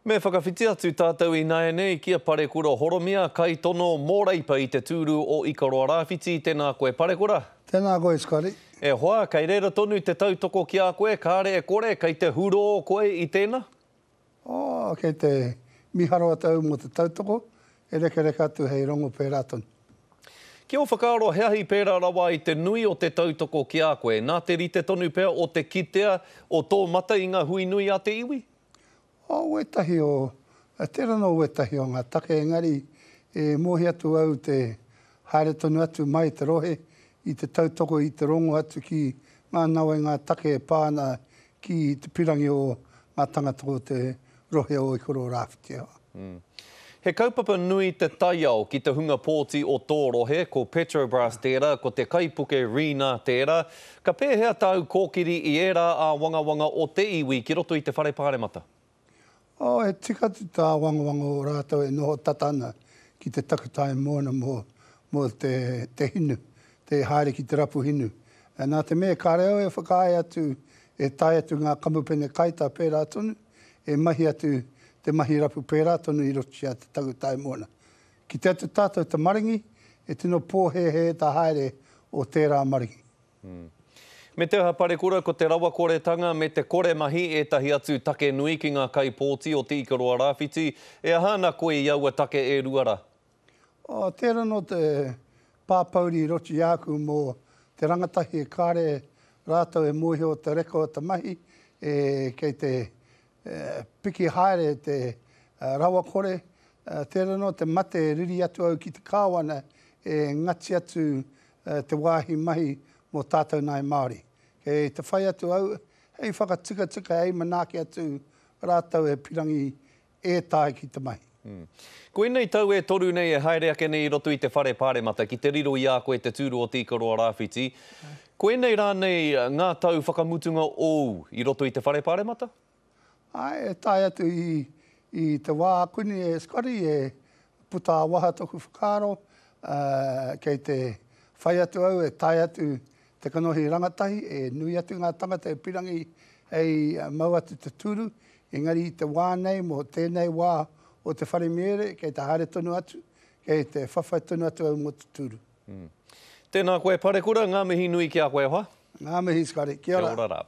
Me whakawhiti atu tātou ināianei ki a Parekura Horomia, kaitono mō Reipa i te tūru o Ikaroa Rāwhiti. Tēnā koe Parekura. Tēnā koe Scotty. E hoa, kei reira tonu te tautoko ki a koe, kāre e kore, kei te hurō koe i tēnā? Oh, kei te miharo atu au mō te tautoko, e rekareka atu hei rongo pērā tonu. Ki ō whakaaro, he ahi pērā rawa ai te nui o te tautoko ki a koe, nā te rite tonu pea o te kitea o tō mata i ngā hui nui a te iwi? O wētahi o, tērā nō wētahi o ngā take engari e mōhio atu au te haere tonu atu mai te rohe i te tautoko i te rongo atu ki ngā nawe ngā take e pā ana ki te pirangi o ngā tangata o te rohe o Ikaroa Rāwhiti. He kaupapa nui te taiao ki te hunga pōti o tō rohe, ko Petrobras tērā, ko te kaipuke Rina tērā. Ka pēhea tāu kōkiri i ērā āwangawanga o te iwi ki roto i te Whare Pāremata? Oh, he tika atu te āwangawanga o rātou e noho tata ana ki te takutai moana mō, mō te, te hinu, te haere ki te rapu hinu. Nā te mea kāre au e whakaae atu e tae atu ngā kamupene kaitā pērā tonu, e mahi atu te mahi rapu pērā tonu i roto i a te takutai moana. Ki te atu tātou te maringi, e tino pōhēhē ta haere o tērā maringi. Me te aha parekura ko te rawakoretanga me te kore mahi ētahi atu take nui ki ngā kaipōti o Te Ikaroa Rāwhiti. E aha ana koe i aua take e rua rā? Oh, tērā nō te pāpouri i roto i āku mō te rangatahi e kāre rātou e mōhio te reka o te mahi, e kei te piki haere te rawakore, tērā nō te mate e riri atu au ki te kāwana e ngati atu te wāhi mahi mō tātou nāi Māori. Kei te whai atu au hei whakatikatika, hei manaaki atu rātou e pirangi e tae ki te mahi. Koinei tau e toru nei e haere ake nei i roto i te Whare Pāremata ki te riro i a koe te tūru o Te Ikaroa Rāwhiti. Koinei rānei ngā tau whakamutunga ōu i roto i te Whare Pāremata? Āe, e tae atu i, i te wā kuni e Scotty, e puta ā-waha toku whakaaro, ā, kei te whai atu au e tae atu te kanohi rangatahi, e nui atu ngā tangata e pirangi hei mau atu te tūru, engari i te wā nei, mō tēnei wā o te whare miere, kei te haere tonu atu, kei te whawhai tonu atu au mō te tūru. Tēnā koe Parekura, ngā mihi nui ki a koe e hoa. Ngā mihi Scotty, kia ora. Kia ora rā.